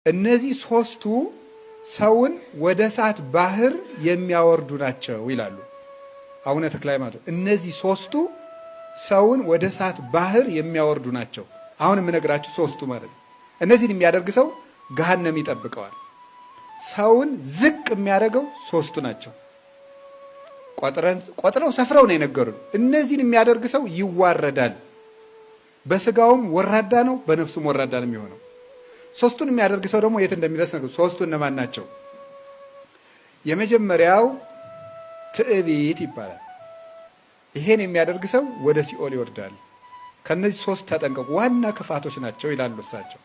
እነዚህ ሶስቱ ሰውን ወደ እሳት ባህር የሚያወርዱ ናቸው ይላሉ አቡነ ተክለ ሃይማኖት። እነዚህ ሶስቱ ሰውን ወደ እሳት ባህር የሚያወርዱ ናቸው። አሁን የምነግራችሁ ሶስቱ ማለት ነው። እነዚህን የሚያደርግ ሰው ገሃነም ይጠብቀዋል። ሰውን ዝቅ የሚያደርገው ሶስቱ ናቸው። ቆጥረው ሰፍረው ነው የነገሩን። እነዚህን የሚያደርግ ሰው ይዋረዳል። በስጋውም ወራዳ ነው፣ በነፍሱም ወራዳ ነው የሚሆነው። ሶስቱን የሚያደርግ ሰው ደግሞ የት እንደሚደርስ ነገር። ሶስቱ እነማን ናቸው? የመጀመሪያው ትዕቢት ይባላል። ይሄን የሚያደርግ ሰው ወደ ሲኦል ይወርዳል። ከነዚህ ሶስት ተጠንቀቁ፣ ዋና ክፋቶች ናቸው ይላሉ እሳቸው።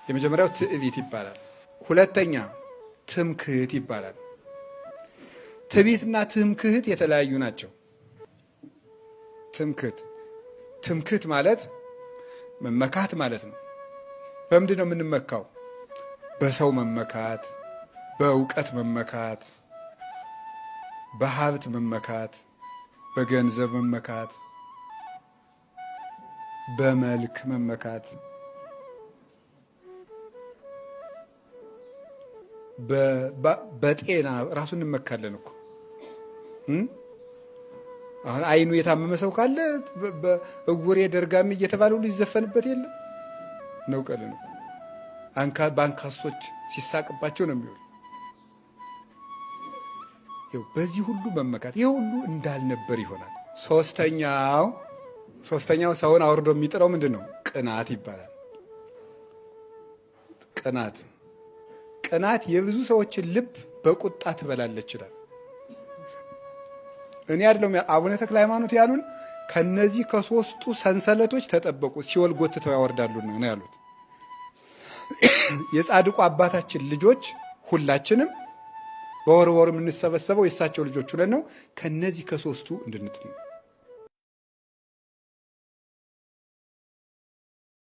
የመጀመሪያው ትዕቢት ይባላል። ሁለተኛ ትምክህት ይባላል። ትዕቢትና ትምክህት የተለያዩ ናቸው። ትምክህት ትምክህት ማለት መመካት ማለት ነው። በምንድን ነው የምንመካው? በሰው መመካት፣ በእውቀት መመካት፣ በሀብት መመካት፣ በገንዘብ መመካት፣ በመልክ መመካት፣ በጤና ራሱ እንመካለን እኮ። አሁን አይኑ የታመመ ሰው ካለ እውሬ ደርጋሚ እየተባለ ሁሉ ይዘፈንበት የለ ነው። ቀል ነው። በአንካሶች ሲሳቅባቸው ነው የሚውል። በዚህ ሁሉ መመካት ይህ ሁሉ እንዳልነበር ይሆናል። ሶስተኛው ሰውን አውርዶ የሚጥለው ምንድን ነው? ቅናት ይባላል። ቅናት ቅናት የብዙ ሰዎችን ልብ በቁጣ ትበላለች ይላል። እኔ አይደለም አቡነ ተክለ ሃይማኖት ያሉን፣ ከነዚህ ከሶስቱ ሰንሰለቶች ተጠበቁ፣ ሲኦል ጎትተው ያወርዳሉ ነው ያሉት። የጻድቁ አባታችን ልጆች ሁላችንም በወር ወር የምንሰበሰበው የእሳቸው ልጆች ሁለን ነው። ከነዚህ ከሶስቱ